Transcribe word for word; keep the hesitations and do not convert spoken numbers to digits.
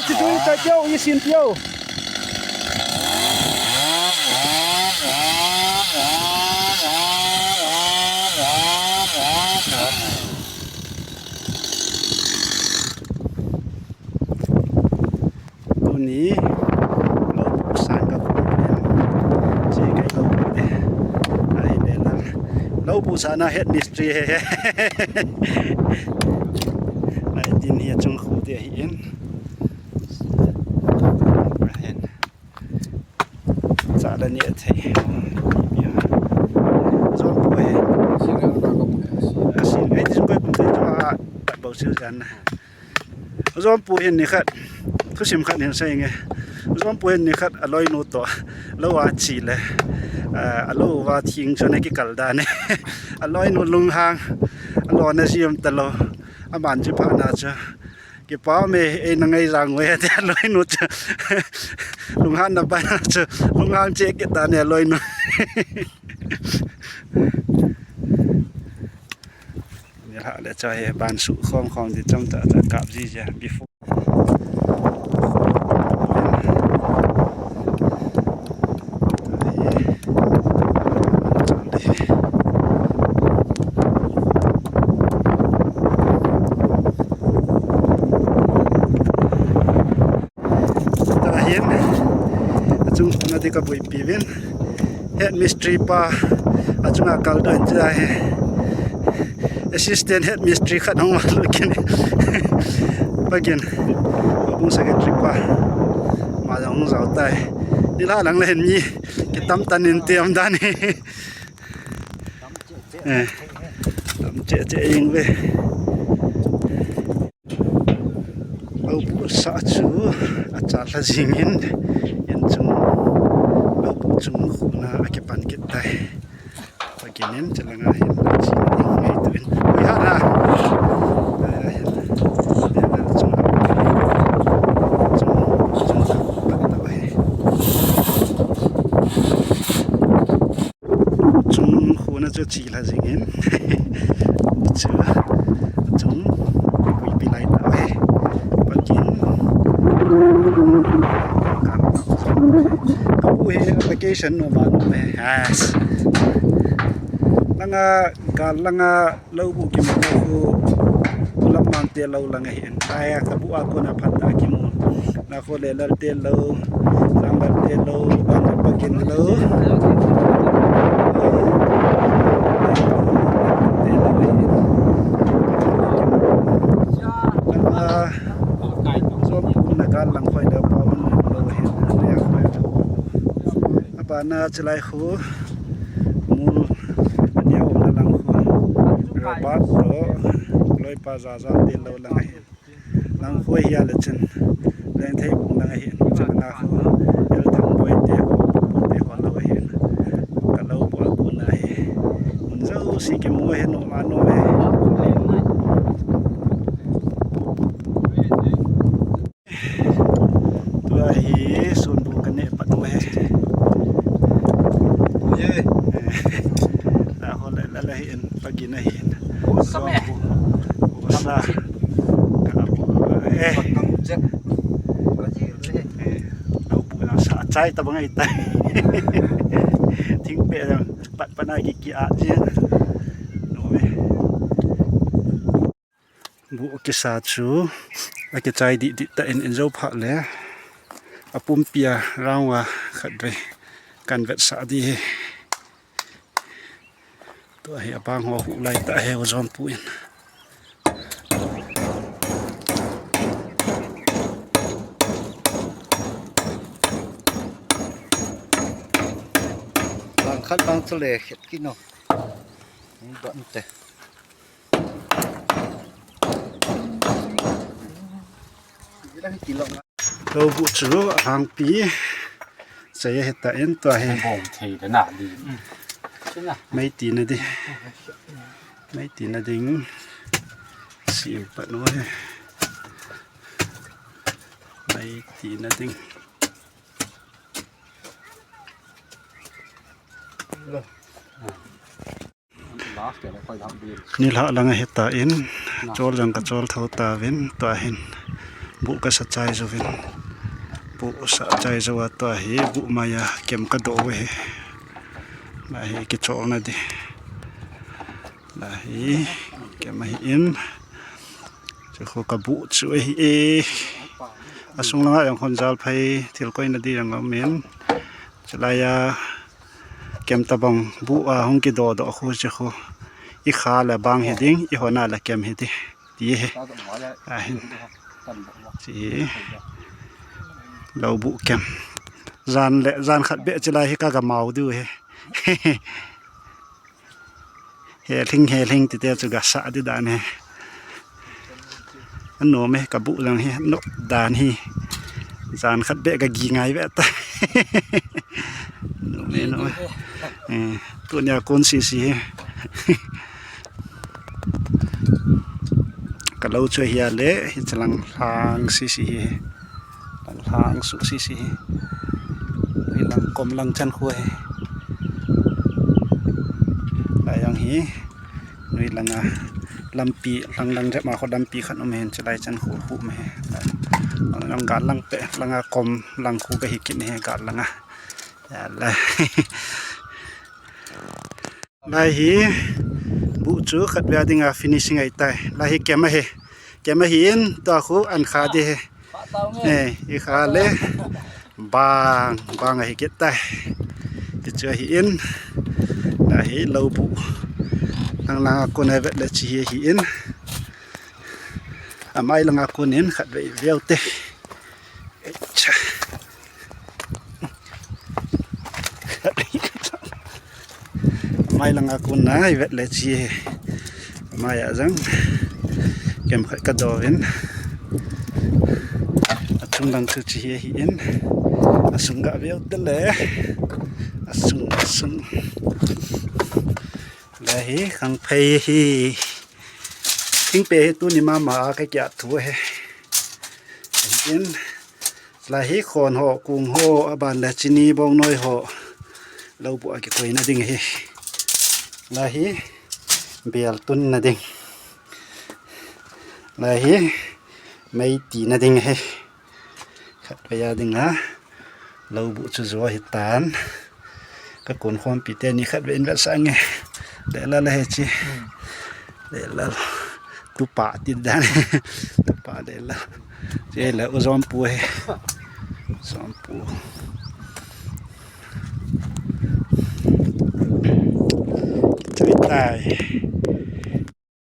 Chidui ta kyo, isin kyo. Tuni, lou pu san ka pu pen. Chi kai lou pu te. Ai le la. Lou pu san a head mistri he he. Lai tin hi a chung khu te hi in. Ahin. Cha la ni a thei. Zon pu he. Asin, ai tin koi pu te chu a, ta bau sil jan na. Zon pu hin ni khat, thusim khat hin sei nge. Zon pu hin ni khat a loinu to, lou a chi le, a, a lou va thing chu na kikal dan e. A loinu lunghang, a lou na ziam ta lou, a man chi pha na chu. Kipa me, ei na ngai zang we, te a loinu chu. Lunghang na ba na chu, lunghang che kit dan e a loinu. Ni la le cha he ban su khong khong di cham ta ta kap ji ja before. Tahin, achung na di ka buipi vin. Head mistri pa, achunga kal doh in cha he. Assistant head mistri khat hung ma lut kin. Pagin, abung secretary pa. Ma jong hung jao tai. Ni la lang le hin mi, kitam tan in tiam dan hi. Eh, tam che che ing ve. Lou pu sa chu a cha la jing in, in chung lou pu chung khu na a kipan kit tai. Pagin in, chi la nga hin, chi la ding ngai tu in. Ui ha na. Ai, ai, ai. Chung, chung, chung, chung, chung, Chung khu na chu chi la jing in. Chu, chung, buipi lai ta he. Pagin. Ka pu he vacation no ma no me. Yes. Langa, ka langa, lou bu kimu khu, lam mang te lou lang ahi. Ai, ka bu a kona phat ta kimu. Na khu le lal te lou, sang lal te lou, bang pa kin lou. Te lou ahi. Langa, zom na ka lang khoi le pa man lou ahi. Apa na chilai khu. Mul, ania umna lang khu. Robert to, loipa Zaza te lou lang ahi. Lang khu hi a le chun. Lengtheibung lang ahi. Chun na khu. El Thangboi te ho, te ho lou ahi. Ka lou bol bu na hi. Mun jouse kimu ahi, nom a nom e. Tua hi sunbu ka neh pat u ahi. Ye. Eh. A ho le la la hi in, pagin ahi in. Sunbu. Usa. Ka bu. Eh. Pakam chet. Ka ji le. Eh. Au bu na sa chai ta bang ai ta. Thing pe jang pat pat na ki ki a ji. No me. Bu kisa chu, akichai dih dih ta in, in jo phat le, apumpi a round a khat vei, kan vetsah ding ahi. Tua hi abang ho hu lai ta ahi, u Jompu in. Bang khat bang chu le khet kit no. Ni don te. Lou bu chu alhangpi. Chai ahi ta in tua hi. Bom thei da na di. Mei tina di. Mei tina ding. Sim pat no hi. Mei tina ding. Nilhah lang ahi ta in, chol jong ka chol tho ta vin, tua hin Buh kasa chai jouvin. Buh sa chai jou a tua hi buh maiya kem kadoh uve. Lahi kicholna di. Lahi kem ahin. Chukhu kabuh chu ahi e. Asung langa jong hon jalphai thil koina di jong aumin. Chulaiya kem tabang buh a hung kidoh doh khu chukhu. Ikha le bang hiding, ihon a le kem hiding. Ti hi. Ahin. Chi hi. Lou buh kem. Jan le, jan khat beh chulai hi kagamau diu hi. Helhing, helhing tite chu gasah di dan hi. Anom e, kabuh lang hi, nom dan hi. Jan khat beh kagi ngai ve ta. Nom e, nom e. Tunia kon sisi hi. Kalou chu hia le, hichelang lhang sisi hi. Lang lhang suh sisi hi. Hilang kom lang chan khu hi. Laiyang hi. Nui langa lampi, lang lang jep ma khu lampi khat um hin chulai chan khu khu ma hi. Lang gal lang pe, langa kom lang khu kahi kit hi gal langa. Lai hi buh chu khatvei dinga finishing ahitai. Lai hi kem ahi. Kem ahin tua khu an kha di hi. Ikha le bang, bang ahi kit tai. Tichu ahin. Lai hi lou buh. Lang langa kon a vet le chi hi ahin. Amai langa kon in khatvei veu te. Amai langa kon a ivet le chi. Amaiya jong kem khat kadoh in. Achung lang chu chi hi ahin. Asung gaveu te le. Asung, asung. Lai hi khangphei hi. Thingpeh hi tuni mama a kakiat thu hi. Ahin. Lai hi khon ho, kung ho, aban le chini bongnoi ho. Lou buh a kikoina ding hi. Lai hi bel tunna ding. Lai hi mei tina ding hi. Khatvei a dinga lou buh chu jo hitan. Kakon khompi teni khatvei in vetsah nge. Lelal ahi chi. Lelal. Tupa ti dan. Tupa lelal. Chule u Jompu hi. Jompu. Chui tai.